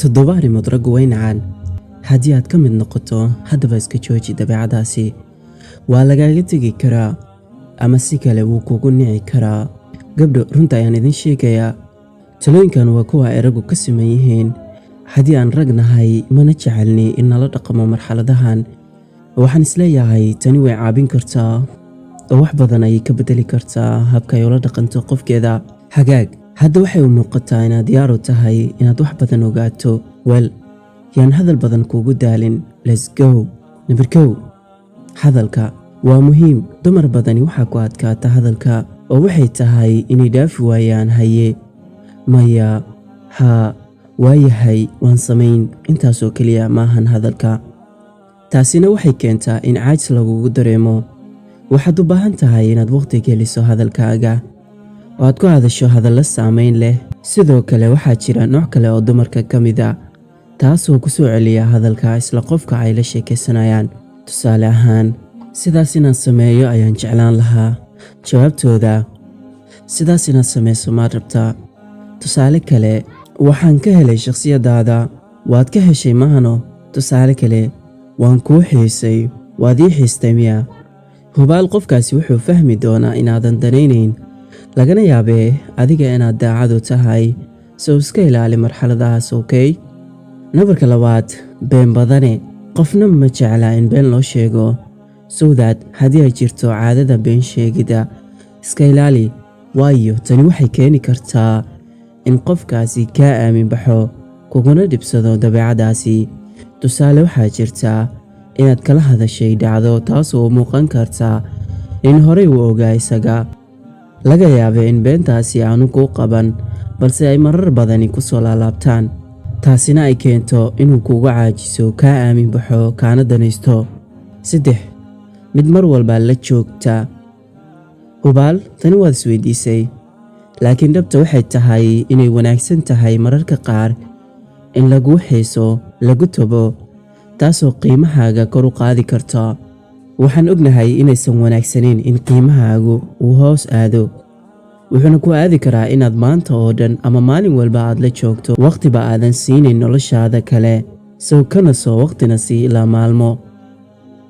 Toddoba arrimood raggu way nacaan. Haddii aad ka mid noqoto, haddaba iska jooji dabeecadaasi. Waa lagaaga tegi karaa ama si kale wuu kugu nici karaa. Gabdho, runta ayaan idin sheegayaa. Talooyinkan waa kuwa ay raggu ka siman yihiin. Haddii aan rag nahay, mana jecelni in nala dhaqmo marxaladahan. Waxaan isleeyahay tani way caawin kartaa oo wax badan ayay ka bedeli kartaa habka ay ula dhaqanto qofkeeda. Hagaag, hadda waxay u muuqataa inaad diyaar u tahay inaad wax badan ogaato. Well, yaan hadal badan kuugu daalin. Let's go. Number 1, hadalka waa muhiim. Dumar badani waxaa ku adkaata hadalka oo waxay tahay inay dhaafi waayaan "haye", "maya", "haa", "waayahay", "waan samayn". Intaasoo keliya maahan hadalka. Taasina waxay keentaa in caajis lagugu dareemo. Waxaad u baahan tahay inaad waqti geliso hadalkaaga oo aad ku hadasho hadallo saameyn leh. Sidoo kale, waxaa jira nooc kale oo dumarka ka mid ah, taasoo ku soo celiya hadalka isla qofka ay la sheekaysanayaan. Tusaale ahaan, "Sidaas inaan sameeyo ayaan jeclaan lahaa." Jawaabtooda, "Sidaas inaad samayso maad rabtaa?" Tusaale kale, "Waxaan ka helay shakhsiyaddaada." "Waad ka heshay maahano?" Tusaale kale, "Waan kuu xiisay." "Waad ii xiistay miya?" Hubaal qofkaasi wuxuu fahmi doonaa inaadan danaynayn, lagana yaabee adiga inaad daacadu tahay. Soo iska ilaali marxaladahaas, okay? Nambarka 2, been badane. Qofna ma jecla in been loo sheego. So that haddii ay jirto caadada been sheegidda, iska ilaali, waayo tani waxay keeni kartaa in qofkaasi kaa aamin baxo, kuguna dhibsado dabeecadaasi. Tusaale, waxaa jirta inaad kala hadashay dhacdo taasoo muuqan karta in horey uu ogaa isaga. Laga yaabee in beentaasi aanu kuu qaban, balse ay marar badani ku soo laalaabtaan, taasina ay keento inuu kuga caajiso, kaa aamin baxo, kaana danaysto. 3, mid mar walba la joogta. Hubaal tani waad isweydiisay, laakiin dhabta waxay tahay inay wanaagsan tahay mararka qaar in laguu xiiso, lagu tabo, taasoo qiimahaaga kor u qaadi karta. Waxaan ognahay inaysan wanaagsanayn in qiimahaagu uu hoos aado, wuxuuna ku aadi karaa inaad maanta oo dhan ama maalin walba aad la joogto, wakhtiba aadan siinayn noloshaada kale. Sow kana soo wakhtina sii ilaa maalmo.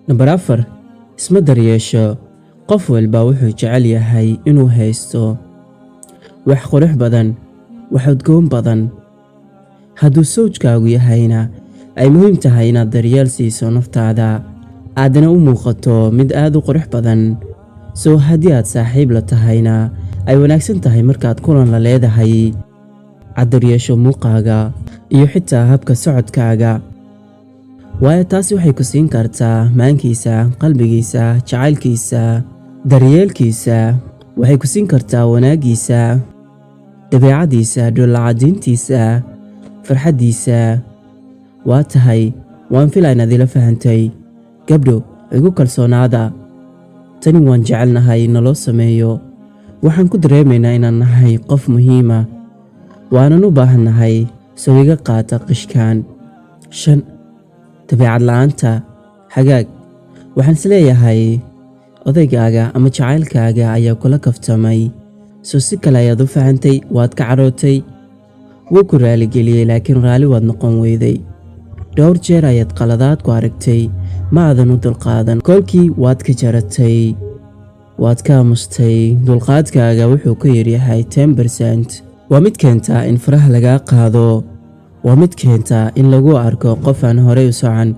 Nambar 4, isma daryeesho. Qof walba wuxuu jecel yahay inuu haysto wax qurux badan, wax udgoon badan. Hadduu sawjkaagu yahayna, ay muhiim tahay inaad daryeel siiso naftaada, aadna u muuqato mid aad u qurux badan. Soo haddii aad saaxiib la tahayna, ay wanaagsan tahay markaad kulan la leedahay aad daryeesho muuqaaga iyo xitaa habka socodkaaga, waayo taasi waxay ku siin kartaa maankiisa, qalbigiisa, jacaylkiisa, daryeelkiisa. Waxay ku siin kartaa wanaaggiisa, dabeecaddiisa, dhoollacadiintiisa, farxaddiisa. Waa tahay, waan filaa inaad ila fahantay. Gabdho, igu kalsoonaada, tani waan jecelnahay naloo sameeyo. Waxaan ku dareemaynaa inaan nahay qof muhiima, waanan u baahannahay. Sow iga qaata qishkan. 5, dabeecad la'aanta. Hagaag, waxaan isleeyahay odaygaaga ama jacaylkaaga ayaa kula kaftamay, soo si kale ayaad u fahantay, waad ka cadhootay. Wuu ku raaligeliyey, laakiin raalli waad noqon weyday. Dhowr jeer ayaad qaladaad ku aragtay, ma aadan u dulqaadan. Kolkii waad ka jaratay, waad ka aamustay. Dulqaadkaaga wuxuu ka yaryahay 10%. Waa mid keentaa in faraha lagaa qaado, waa mid keentaa in lagu arko qof aan horey u socon,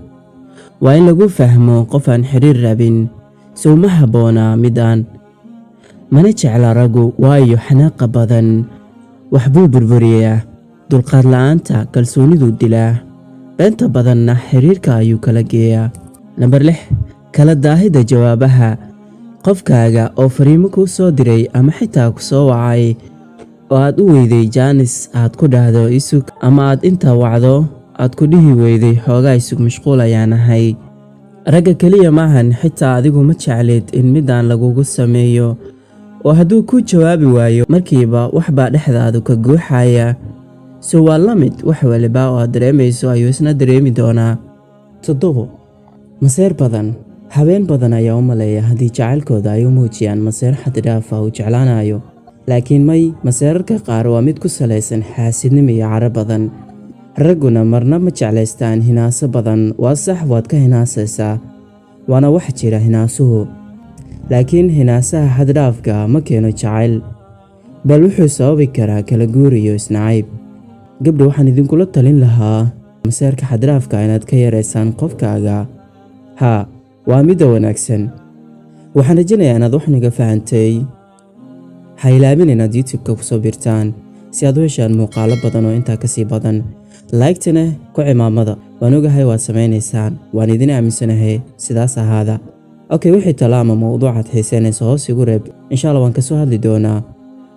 waa in lagu fahmo qof aan xiriir rabin. Sow ma habboona mid aan mana jecla raggu, waayo xanaaqa badan wax buu burburiyaa, dulqaad la'aanta kalsooniduu dilaa, beenta badanna xiriirka ayuu kala geeyaa. Nambar 6, kala daahida jawaabaha. Qofkaaga oo fariimo kuu soo diray ama xitaa ku soo wacay oo aad u weyday jaanis aad ku dhahdo "isug", ama aad intaa wacdo aad ku dhihi weyday "Xoogaa isug, mashquul ayaan ahay." Ragga keliya maahan, xitaa adigu ma jeclid in midaan lagugu sameeyo, oo hadduu kuu jawaabi waayo markiiba waxbaa dhexdaadu ka guuxaya. So waa la mid, wax waliba oo aad dareemayso ayuu isna dareemi doonaa. 7, maseer badan. Habeen badan ayaa u maleeya haddii jacaylkooda ay u muujiyaan maseer xad dhaaf ah uu jeclaanayo, laakiin may. Maseerarka qaar waa mid ku salaysan xaasidnimo iyo caro badan. Ragguna marna ma jeclaystaan hinaaso badan. Waa sax, waad ka hinaasaysaa, waana wax jira hinaasuhu, laakiin hinaasaha xaddhaafka ma keeno jacayl, bal wuxuu sababi karaa kala guur iyo isnacayb. Gabdha, waxaan idinkula talin lahaa maseerka xaddhaafka inaad ka yaraysaan qofkaaga. Haa, waa midda wanaagsan. Waxaan rajaynayaa inaad wax naga fahantay. Ha ilaabin inaad YouTube-ka kusoo biirtaan si aad u heshaan muuqaalo badan oo intaa kasii badan. Like-tana ku cimaamada. Waan ogahay waad samaynaysaan, waan idin aaminsanahay. Sidaas ahaada. Okay, wixii talo ama mowduucaad xiiseynaysa hoos igu reeb. Insha Allah waan kasoo hadli doonaa.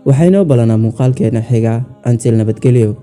Waxaa inoo ballanaa muuqaalkeena xiga. Until, nabadgelyo.